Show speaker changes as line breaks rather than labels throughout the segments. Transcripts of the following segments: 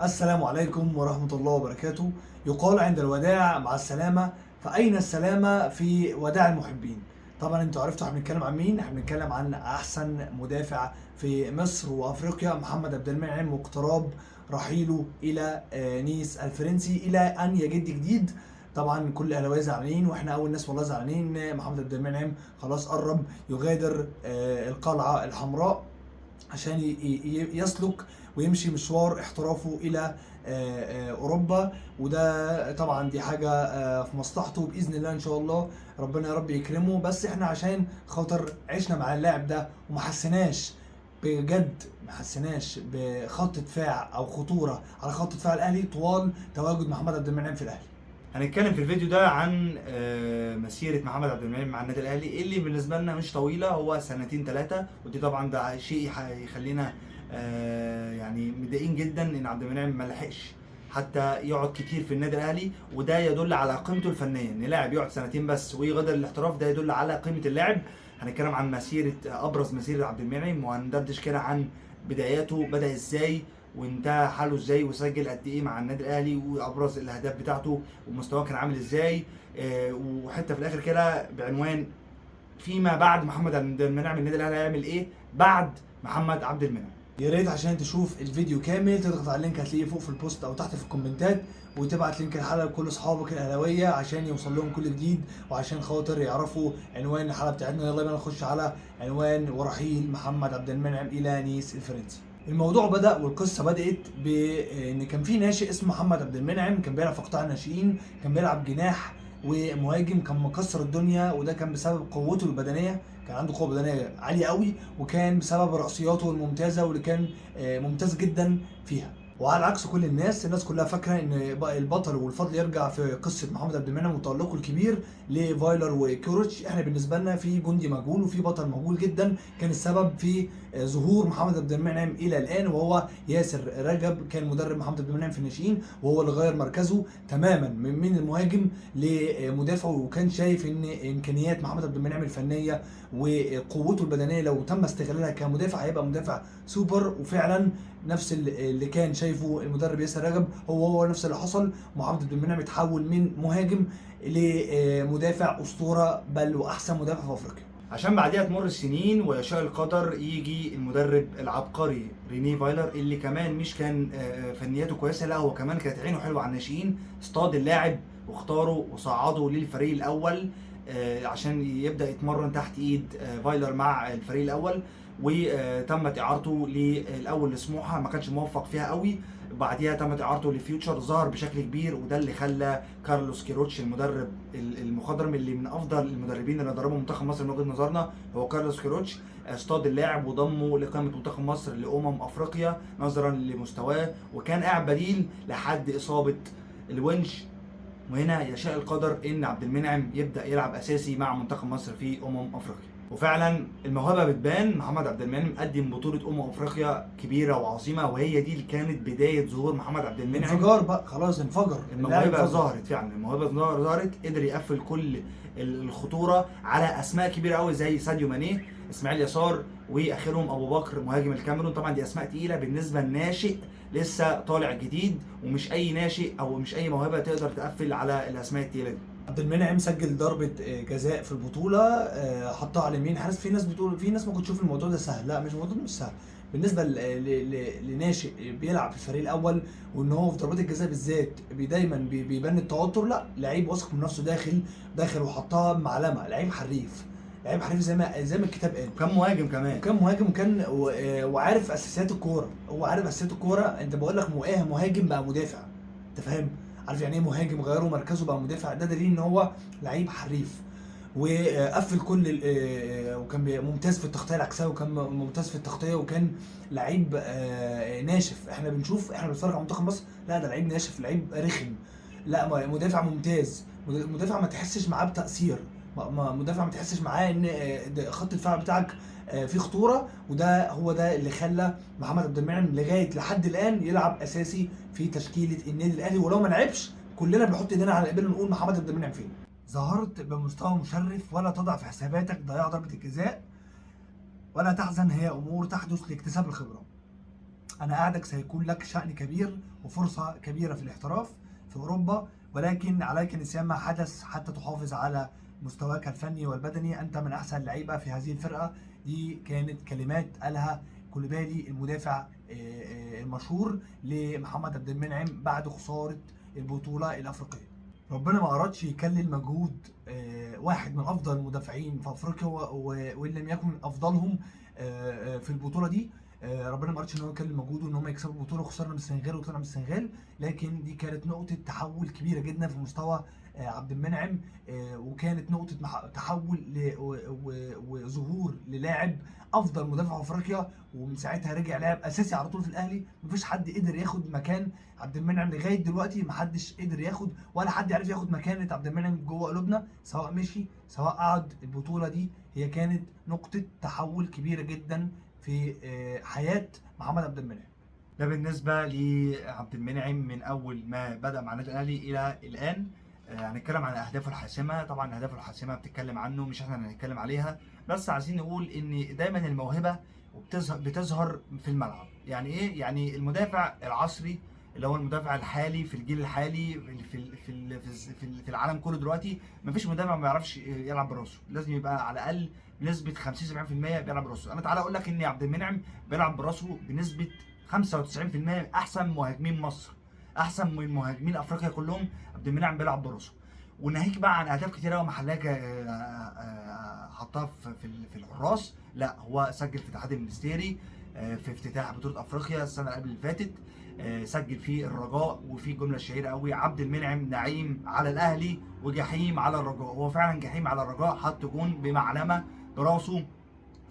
السلام عليكم ورحمة الله وبركاته. يقال عند الوداع مع السلامة، فأين السلامة في وداع المحبين؟ طبعا انتوا عرفتوا احنا بنتكلم عن مين. احنا بنتكلم عن احسن مدافع في مصر وافريقيا، محمد عبد المنعم، واقتراب رحيله الى نيس الفرنسي الى ان يجد جديد. طبعا كل الاهلاوية زعلانين، واحنا اول ناس والله زعلانين. محمد عبد المنعم خلاص قرب يغادر القلعة الحمراء عشان يسلك ويمشي مشوار احترافه الى اوروبا، وده طبعا دي حاجة في مصلحته باذن الله. ان شاء الله ربنا يا رب يكرمه. بس احنا عشان خاطر عشنا مع اللاعب ده وما حسيناش بجد، ما حسيناش بخط دفاع او خطورة على خط دفاع الاهلي طوال تواجد محمد عبد المنعم في الاهلي.
هنتكلم في الفيديو ده عن مسيرة محمد عبد المنعم مع النادي الأهلي اللي بالنسبة لنا مش طويلة، هو سنتين ثلاثة، ودي طبعا ده شيء يخلينا يعني متضايقين جدا إن عبد المنعم ما لحقش حتى يقعد كتير في النادي الأهلي، وده يدل على قيمته الفنية. إن لاعب يقعد سنتين بس ويغادر الاحتراف ده يدل على قيمة اللاعب. هنتكلم عن أبرز مسيرة عبد المنعم، وهندردش كده عن بداياته، بدأ إزاي وانتهى حاله ازاي، وسجل قد ايه مع النادي الاهلي، وابرز الاهداف بتاعته، ومستواه كان عامل ازاي، وحتة في الاخر كده بعنوان فيما بعد محمد عبد المنعم، النادي الاهلي هيعمل ايه بعد محمد عبد المنعم.
يا ريت عشان تشوف الفيديو كامل تضغط على ال link، هتلاقيه فوق في ال post او تحت في الكومنتات، وتبعت link الحلقة لكل اصحابك الاهلاوية عشان يوصل لهم كل جديد، وعشان خاطر يعرفوا عنوان الحلقة بتاعتنا. يلا بينا نخش على عنوان ورحيل محمد عبد المنعم الى نيس الفرنسي. الموضوع بدأ والقصة بدأت بإن كان في ناشئ اسمه محمد عبد المنعم، كان بيلعب في قطاع الناشئين، كان بيلعب جناح ومهاجم، كان مكسر الدنيا، وده كان بسبب قوته البدنية، كان عنده قوة بدنية عالية قوي، وكان بسبب رأسياته الممتازة واللي كان ممتاز جدا فيها. وعلى عكس كل الناس، الناس كلها فاكره ان البطل والفضل يرجع في قصة محمد عبد المنعم وتألقه الكبير لفايلر وكيروتش. احنا بالنسبة لنا في جندي مجهول وفي بطل مجهول جدا كان السبب في ظهور محمد عبد المنعم الى الان، وهو ياسر رجب. كان مدرب محمد عبد المنعم في الناشئين، وهو اللي غير مركزه تماما من المهاجم لمدافع، وكان شايف ان امكانيات محمد عبد المنعم الفنية وقوته البدنية لو تم استغلالها كمدافع هيبقى مدافع سوبر. وفعلا نفس اللي كان شايفه المدرب ياسر رجب هو نفس اللي حصل. محمد عبد المنعم اتحول من مهاجم لمدافع اسطورة، بل واحسن مدافع في افريقيا.
عشان بعديها تمر السنين ويشاء القدر يجي المدرب العبقري ريني فايلر، اللي كمان مش كان فنياته كويسة، لا هو كمان كانت عينه حلوة على الناشئين، اصطاد اللاعب واختاره وصعده للفريق الاول، عشان يبدا يتمرن تحت ايد فايلر مع الفريق الاول. وتمت اعارته للاول لسموحه، ما كانش موفق فيها قوي. بعديها تمت اعارته لفيوتشر، ظهر بشكل كبير، وده اللي خلى كارلوس كيروتش المدرب المخضرم اللي من افضل المدربين اللي دربوا منتخب مصر من وجهه نظرنا هو كارلوس كيروتش، اصطاد اللاعب وضمه لقائمة منتخب مصر لامم افريقيا نظرا لمستواه، وكان قاعد بديل لحد اصابه الونش. وهنا يشاء القدر ان عبد المنعم يبدا يلعب اساسي مع منتخب مصر في افريقيا، وفعلا الموهبة بتبان. محمد عبد المنعم قدم بطوله افريقيا كبيرة وعظيمة، وهي دي اللي كانت بداية ظهور محمد عبد المنعم.
انفجار بقى، خلاص انفجر،
الموهبة
اللاعب انفجر.
ظهرت فعلا، الموهبة ظهرت، قدر يقفل كل الخطورة على اسماء كبيرة قوي زي ساديو ماني، اسماعيل يسار، واخرهم ابو بكر مهاجم الكاميرون. طبعا دي اسماء تقيلة بالنسبة لناشئ لسه طالع جديد، ومش اي ناشئ او مش اي موهبة تقدر تقفل على الاسماء التقيله دي.
عبد المنعم سجل ضربة جزاء في البطولة، حطها على اليمين حارس. في ناس بتقول، في ناس ممكن تشوف الموضوع ده سهل، لا مش الموضوع ده مش سهل بالنسبة لناشئ بيلعب في الفريق الأول، وإن هو في ضربات الجزاء بالذات دايما بيبان التوتر. لا، لعيب واثق من نفسه، داخل وحطها معلمة، لعيب حريف، لعيب حريف زي ما الكتاب قال.
وكان مهاجم كمان،
وكان مهاجم، وكان وعارف اساسيات الكورة، هو عارف اساسيات الكورة. انت بقول لك مهاجم بقى مدافع، انت فاهم؟ عارف يعني ايه مهاجم غيروا مركزه بقى مدافع؟ ده دليل ان هو لعيب حريف، وقفل كل وكان ممتاز في التغطية العكسيه، وكان ممتاز في التغطية، وكان لعيب ناشف. احنا بنشوف، احنا بنتفرج على منتخب مصر، لا ده لعيب ناشف، لعيب رخم، لا مدافع ممتاز، مدافع ما تحسش معاه بتأثير، مدافع ما تحسش معاه ان ده خط الدفاع بتاعك فيه خطورة. وده هو ده اللي خلى محمد عبد المنعم لغاية لحد الان يلعب اساسي في تشكيله النادي الاهلي، ولو ما لعبش كلنا بنحط ايدينا على قلبنا ونقول محمد عبد المنعم فين. ظهرت بمستوى مشرف، ولا تضع في حساباتك ضياع ضربه الجزاء، ولا تحزن، هي امور تحدث لاكتساب الخبرة. انا قعدك سيكون لك شأن كبير وفرصه كبيرة في الاحتراف في اوروبا، ولكن عليك نسيان ما حدث حتى تحافظ على مستواك الفني والبدني، انت من احسن اللعيبة في هذه الفرقة. دي كانت كلمات قالها كوليبالي المدافع المشهور لمحمد عبد المنعم بعد خسارة البطولة الافريقية. ربنا ما ارادش يكلل مجهود واحد من افضل المدافعين في افريقيا وان لم يكن افضلهم في البطولة دي. ربنا ما ارادش ان هو يكلل مجهوده ان هم يكسبوا البطولة، وخسرنا من السنغال وطلعنا من السنغال، لكن دي كانت نقطة تحول كبيرة جدا في مستوى عبد المنعم، وكانت نقطة تحول وظهور للاعب افضل مدافع في افريقيا، ومن ساعتها رجع لاعب اساسي على طول في الاهلي. مفيش حد قدر ياخد مكان عبد المنعم لغاية دلوقتي، محدش قدر ياخد ولا حد عرف ياخد مكانه عبد المنعم جوه قلوبنا، سواء مشي سواء قعد. البطولة دي هي كانت نقطة تحول كبيرة جدا في حياة محمد عبد المنعم.
ده بالنسبة لعبد المنعم من اول ما بدا مع النادي الاهلي الى الان. هنتكلم عن اهدافه الحاسمة، طبعا اهدافه الحاسمة بتتكلم عنه مش احنا اللي هنتكلم عليها، بس عايزين نقول ان دايما الموهبة بتظهر في الملعب. يعني ايه؟ يعني المدافع العصري اللي هو المدافع الحالي في الجيل الحالي في العالم كله دلوقتي، مفيش مدافع ما بيعرفش يلعب براسه، لازم يبقى على الاقل بنسبة 50 70% بيلعب براسه. انا تعالى اقول لك ان عبد المنعم بيلعب براسه بنسبة 95%، احسن مهاجمين مصر، احسن من مهاجمين افريقيا كلهم، عبد المنعم بيلعب براسه. وناهيك بقى عن اهداف كتير قوي محليه حطها في الحراس، لا هو سجل في اتحاد المنستيري، في افتتاح بطوله افريقيا السنة اللي قبل اللي فاتت، سجل في الرجاء، وفي جملة شهيرة قوي، عبد المنعم نعيم على الاهلي وجحيم على الرجاء. هو فعلا جحيم على الرجاء، حط جون بمعلمه براسه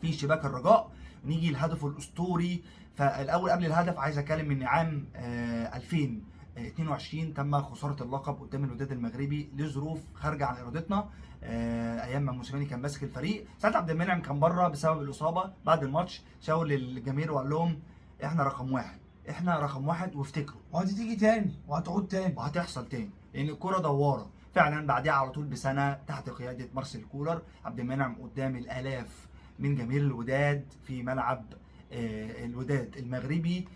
في شباك الرجاء. نيجي لهدفه الاسطوري. فالاول قبل الهدف عايز اتكلم ان عام 2022 تم خسارة اللقب قدام الوداد المغربي لظروف خارجه عن ارادتنا، ايام ما موسيماني كان ماسك الفريق. ساعتها عبد المنعم كان بره بسبب الاصابة. بعد الماتش شاور للجماهير وقال لهم احنا رقم واحد، احنا رقم واحد، وافتكروا
وهتيجي تاني وهتعود تاني
وهتحصل تاني، لان الكره دواره فعلا. بعديها على طول بسنة تحت قيادة مارسيل كولر، عبد المنعم قدام الالاف من جماهير الوداد في ملعب الوداد المغربي،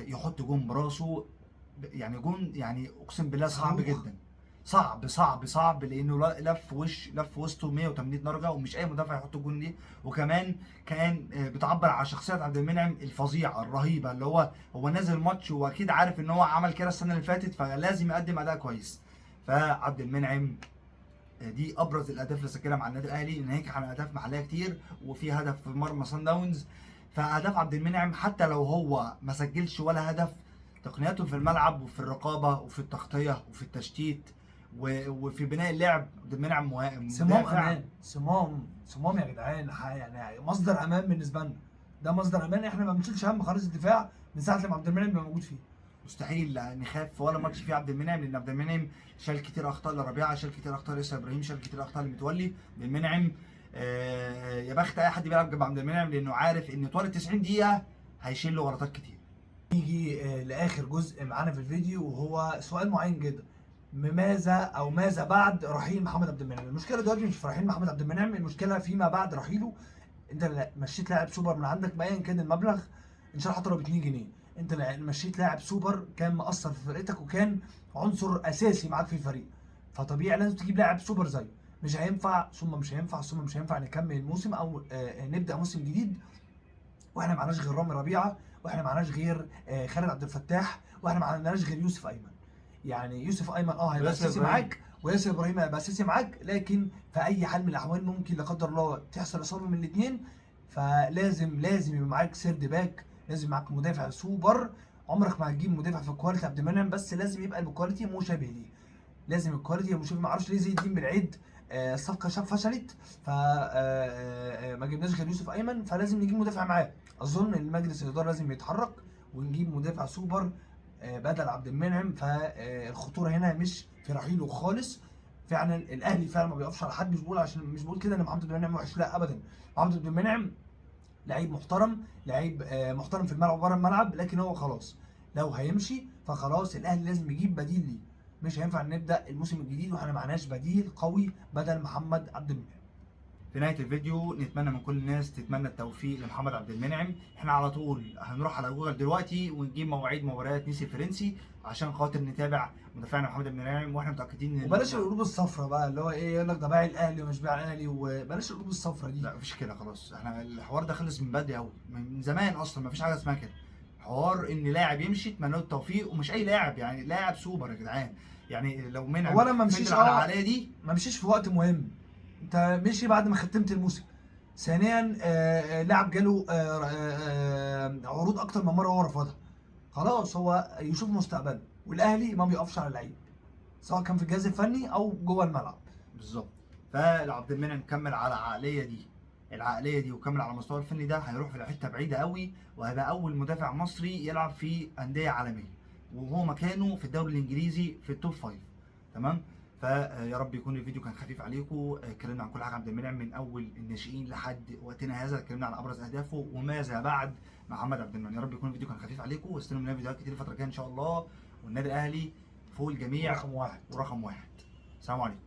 يحط جون براسه، يعني جون يعني اقسم بالله صعب جدا، صعب صعب صعب، لانه لف وسطه 180 درجه، ومش اي مدافع يحط الجون دي. وكمان كان بتعبر على شخصية عبد المنعم الفظيعة الرهيبة، اللي هو نازل الماتش واكيد عارف ان هو عمل كده السنة اللي فاتت، فلازم يقدم اداء كويس. فعبد المنعم دي ابرز الاهداف اللي سجلها مع النادي الاهلي، ناهيك عن اهداف محليه كتير، وفي هدف في مرمى صن داونز. فاهداف عبد المنعم حتى لو هو ما سجلش ولا هدف، تقنياته في الملعب وفي الرقابة وفي التغطية وفي التشتيت وفي بناء اللعب، عبد المنعم
صمام امان، صمام يا جدعان، يعني مصدر امان بالنسبة لنا، ده مصدر امان. احنا ما بنشيلش هم خالص الدفاع من ساعة لما عبد المنعم بقى موجود فيه.
مستحيل نخاف ولا ماتش فيه عبد المنعم، لان عبد المنعم شال كتير اخطاء لربيعه، شال كتير اخطاء لياسر ابراهيم، شال كتير اخطاء لمتولي. عبد المنعم يا بخت اي حد بيلعب جنب عبد المنعم، لانه عارف ان طوال ال 90 دقيقة هيشيل له غلطات كتير.
نيجي لاخر جزء معانا في الفيديو، وهو سؤال معين جدا، ماذا او ماذا بعد رحيل محمد عبد المنعم؟ المشكلة دلوقتي مش في رحيل محمد عبد المنعم، المشكلة فيما بعد رحيله. انت مشيت لاعب سوبر من عندك ما ايا كان المبلغ، ان شاء الله حتى لو ب 2 جنيه، انت مشيت لاعب سوبر كان مأثر في فرقتك وكان عنصر اساسي معاك في الفريق، فطبيعي لازم تجيب لاعب سوبر زيه. مش هينفع ثم مش هينفع ثم مش هينفع نكمل الموسم او نبدا موسم جديد واحنا معناش غير رامي ربيعة، واحنا معناش غير خالد عبد الفتاح، واحنا معناش غير يوسف ايمن. يعني يوسف ايمن هيبقى اساسي معاك، وياسر ابراهيم هيبقى اساسي معاك، لكن في اي حال من الاحوال ممكن لا قدر الله تحصل اصابه من الاثنين، فلازم يبقى معاك third back، لازم معاك مدافع سوبر. عمرك ما هتجيب مدافع في quality عبد المنعم، بس لازم يبقى ال quality مشابه ليه، لازم ال quality مشابه. ما اعرفش ليه زي الدين بالعيد الصفقة فشلت، ف ما جبناش غير يوسف ايمن، فلازم نجيب مدافع معاه. اظن ان مجلس الادارة لازم يتحرك ونجيب مدافع سوبر بدل عبد المنعم. فالخطوره هنا مش في رحيله خالص، فعلا الاهلي فعلا ما بيقفش على حد. مش بقول عشان مش بقول كده ان محمد عبد المنعم وحش، لا ابدا، محمد عبد المنعم لعيب محترم، لعيب محترم في الملعب وبره الملعب، لكن هو خلاص لو هيمشي فخلاص الاهلي لازم يجيب بديل ليه. مش هينفع نبدا الموسم الجديد واحنا معناش بديل قوي بدل محمد عبد المنعم.
في في نهاية الفيديو نتمنى من كل الناس تتمنى التوفيق لمحمد عبد المنعم. احنا على طول هنروح على جوجل دلوقتي ونجيب مواعيد مباريات نيس الفرنسي عشان خاطر نتابع مدافعنا محمد عبد المنعم، واحنا متاكدين ان
وبلاش القلوب الصفراء بقى، اللي هو ايه، يقول لك ده باع الاهلي ومش باع الاهلي، وبلاش القلوب الصفراء دي.
لا مفيش كده خلاص، احنا الحوار ده خلص من بدري قوي، من زمان اصلا مفيش حاجة اسمها كده. حوار ان لاعب يمشي اتمنى له التوفيق، ومش اي لاعب يعني، لاعب سوبر يا جدعان. يعني لو منعم
هو أنا ما مشيش،
فضل على العالية دي،
ما مشيش في وقت مهم، انت مشي بعد ما ختمت الموسم. ثانيا لاعب جاله عروض اكتر من مرة هو رفضها، خلاص هو يشوف مستقبله. والاهلي ما بيقفش على اللعيب سواء كان في الجهاز الفني او جوه الملعب.
بالظبط. فلو عبد المنعم كمل على العقلية دي، العقلية دي، وكمل على المستوى الفني ده، هيروح في حتة بعيدة قوي، وهيبقى اول مدافع مصري يلعب في اندية عالمية، وهو مكانه في الدوري الانجليزي في ال top five. تمام. فيا رب يكون الفيديو كان خفيف عليكم. اتكلمنا عن كل حاجة عبد المنعم من اول الناشئين لحد وقتنا هذا، اتكلمنا عن ابرز اهدافه وماذا بعد محمد عبد المنعم. يا رب يكون الفيديو كان خفيف عليكم، واستنوا مننا فيديوهات كتير الفترة الجاية ان شاء الله. والنادي الاهلي فوق الجميع
رقم واحد.
ورقم واحد. السلام عليكم.